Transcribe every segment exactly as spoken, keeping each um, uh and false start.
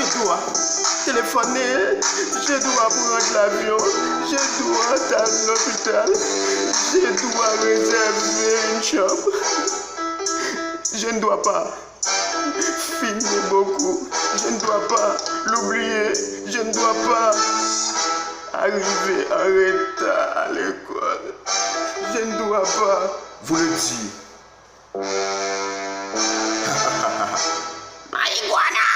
Dwa telefone, je dwa pran lavyon, je dwa al lopital, je dwa rezève yon chanm, je ne dois pas filmer beaucoup, je ne dois pas l'oublier, je ne dois pas arriver en retard à l'école, je ne dois pas. Vou le di. Marijuana!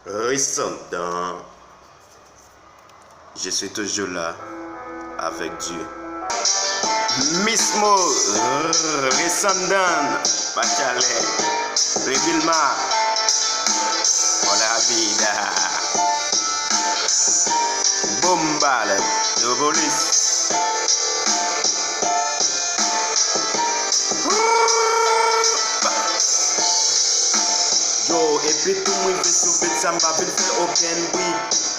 Resandan. Je suis toujours là avec Dieu. Mismo, Resandan, Pachale, Rebilma, Hola Vida, Bombale, Novolis. Yo, epi tou mwen rive sou beat sa, m pa vin fè okenn bri.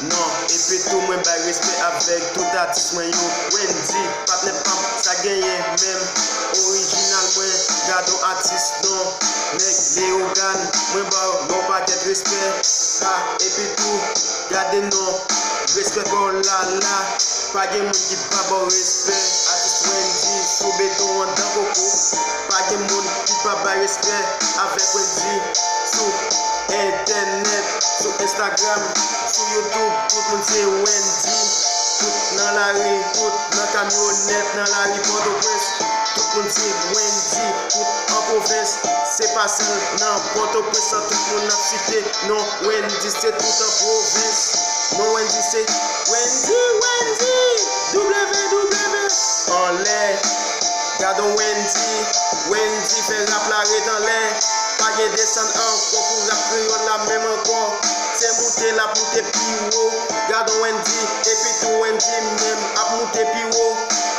Non, epi tou mwen bay respè avèk tout atis mwen yo. Wendy, patnè pa m, sa genyen menm. Orijinal mwen, gadon atis non. Nèg Leyogàn, mwen ba w yon pakèt respè. Ha, epi tou, gade non. Respè pa w la la. Pa gen moun ki pa ba w respè. Atis Wendy sou beton an dan koko. Pa gen moun ki pa bay respè avèk Wendy sou entènèt, sou Instagram, sou YouTube. Tout moun se Wendy. Tout nan lari, tout nan kamyonèt, nan lari Pòtoprens. Tout moun se Wendy, tout an pwovens. Se pa sèl nan Pòtoprens, tout moun ap site non Wendy, se tout an pwovens. Non Wendy se Wendy, Wendy, W W anlè. Gadon Wendy, Wendy fè rap la ret anlè. Pa gen desann ankò pou rap kreyòl la menm ankò. Se moute l ap moute pi wo. Gadon Wendy, epi tou Wendy menm ap moute pi wo.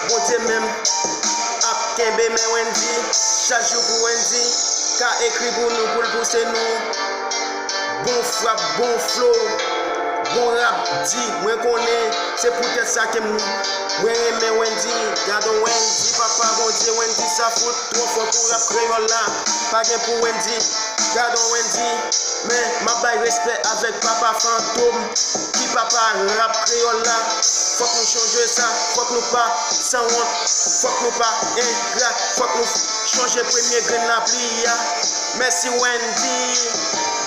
Bondye menm ap kenbe men Wendy. Chak jou pou Wendy ka ekri pou nou, pou l pouse nou. Bon frap, bon flow, bon rap, di, mwen konnen, se poutèt sa ke m, mwen renmen Wendy, gadon Wendy, papa Bondye, Wendy sa fout twò fò pou rap kreyòl la, pa gen pou Wendy, gadon Wendy, men m ap bay respè avèk papa Fantom, ki papa rap kreyòl la, fòk nou chanje sa, fòk nou pa sanwont, fòk nou pa engra, fòk nou chanje premye grenn lapli a. Mèsi Wendy,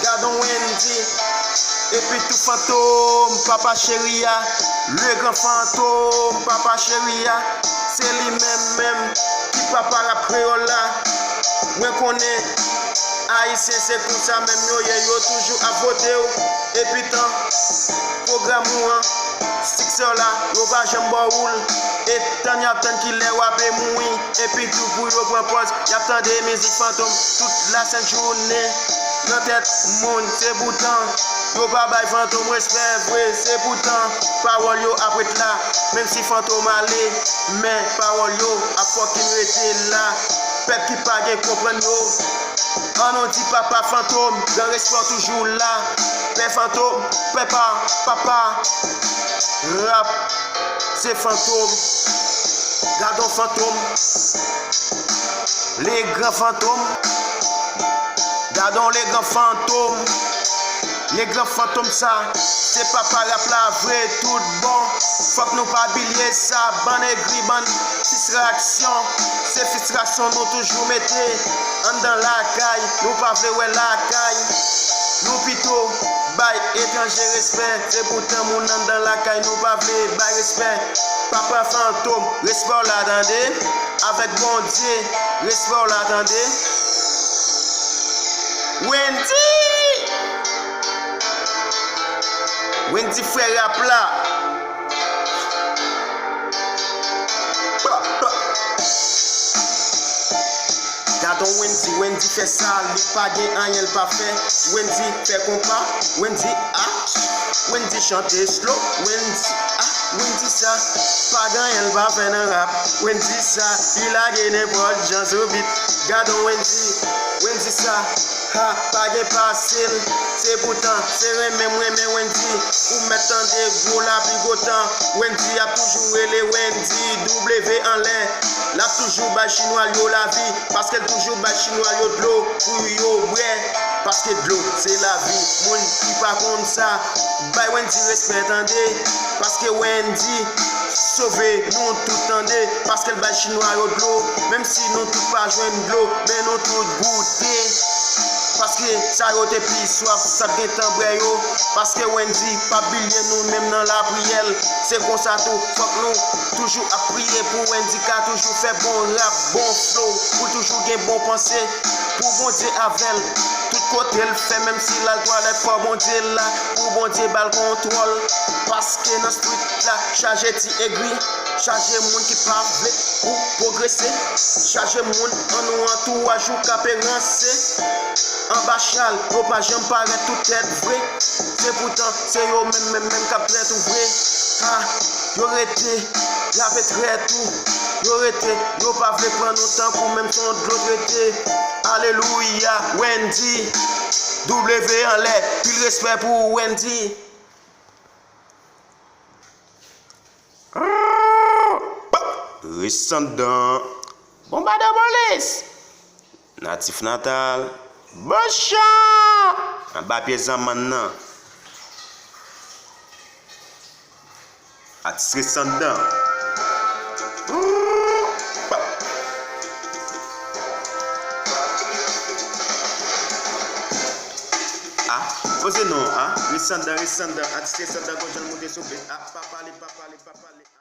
gadon Wendy. Epi tou Fantom, papa cheri a. Le gran Fantom, papa cheri a. Se li menm menm ki papa rap kreyòl la. Mwen konnen Ayisyen se konsa menm yo ye, yo toujou ap vote w. Epi tan pwogram ou an, siksè w la, yo pa janm ba w ou l. E tann y ap tann kilè w ape mouri. Epi tou pou yo pran pòz, y ap tande mizik Fantom tout lasent jounen. Nan tèt moun, se poutan yo pa bay Fantom respè vre. Se poutan pawòl yo ap ret la, menm si Fantom ale, men pawòl yo ap fòkin rete la. Pèp ki pa gen konprann yo. An nou di papa Fantom, gran respè w toujou la. Pè Fantom, pè pa, papa. Rap, se Fantom. Gadon Fantom. Le gran Fantom. Gadon le gran Fantom. Le gran Fantom sa, se papa rap la vre tout bon. Fòk nou pa bliye sa, bann egri, bann fistraksyon. Se fistraksyon nou toujou mete anndan lakay. Nou pa vle wè lakay. Nou pito bay etranje respè. Se poutan moun anndan lakay nou pa vle bay respè. Papa Fantom, respè w la tande. Avèk Bondye, respè w la tande. Wendy! Wendy frè rap la. Gadon Wendy, Wendy fè sa, li pa gen anyen l pa fè. Wendy fè konpa, Wendy a, Wendy chante slow, Wendy a, Wendy sa, pa gen anyen l pa fè nan rap. Wendy sa, li lage nenpòt jan sou beat. Gadon Wendy, Wendy sa, Ha, pa gen pase l, se poutan, se renmen m renmen Wendyy. Ou mèt tande gwo lapli gwo tan, Wendyy ap toujou rele Wendyy, W anlè. L ap toujou bay chinwa l yo lavi, paske l toujou bay chinwa l yo dlo pou yo bwè. Paske dlo se lavi, moun ki pa konn sa, bay Wendyy respè tande. Paske Wendyy sove nou tout tande, paske l bay chinwa yo dlo. Menm si nou tout pa jwenn dlo, men nou tout goute. Paske sa yo te pi swaf, sa t gentan bwè yo. Paske Wendyy p ap bliye nou menm nan lapriyè l. Se konsa tou, fòk nou toujou ap priye pou Wendyy ka toujou fè bon rap, bon flow, pou l toujou gen bon panse, pou Bondye avè l. Tout kote l fè, menm si l al twalèt, fò Bondye la, pou Bondye ba l kontwòl. Paske nan street la, chaje ti egri, chaje moun ki pa vle ou pwogrese, chaje moun an nou antouraj ou k ap ranse. Anba chal, yo pa janm parèt tout tèt vre. Se poutan, se yo menm, menm, menm k ap trèt ou vre. Ha, yo rete, y ape trèt ou. Yo rete, yo pa vle pran nou tankou menm se yon dlo trete. Alelouya, Wendyy, W anlè, pil respè pou ou, Wendyy. Resandan. Bonbadè polis. Natif natal. Bouchon. Anba pye zanmann nan. Atis resandan. Ah, poze non, ah. Resandan, resandan. Atis resandan, gon jan l moute sou bit. Ah, pa pale, pa pale, pa pale.